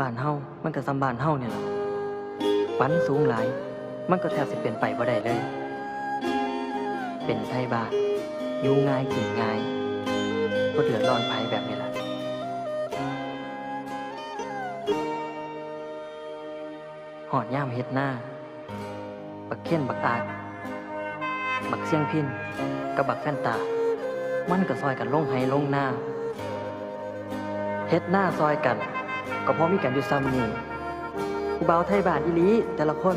ບ້ານເຮົາມັນກໍສ່ຳບ້ານເຮົານີ້ລະ ຝັນສູງຫຼາຍ ມັນກໍແທບຊິເປັນໄປບໍ່ໄດ້ເລີຍ. ເປັນໄທບ້ານ ຢູ່ງ່າຍກິນງ່າຍ ບໍ່ເດືອດຮ້ອນໃຜແບບນີ້ລະ. ຮອດຍາມເຮັດນາ ບັກເຄນ ບັກອາດ ບັກຊຽງພິນ ກັບບັກແຟນຕາ ມັນກໍຊ່ອຍກັນລົງໄຮ່ລົງນາ ເຮັດນາຊ່ອຍກັນ ກໍພໍມີກັນຢູ່ສ່ຳນີ້. ຜູ້ບ່າວໄທບ້ານອີ່ຫຼີແຕ່ລະຄົນ.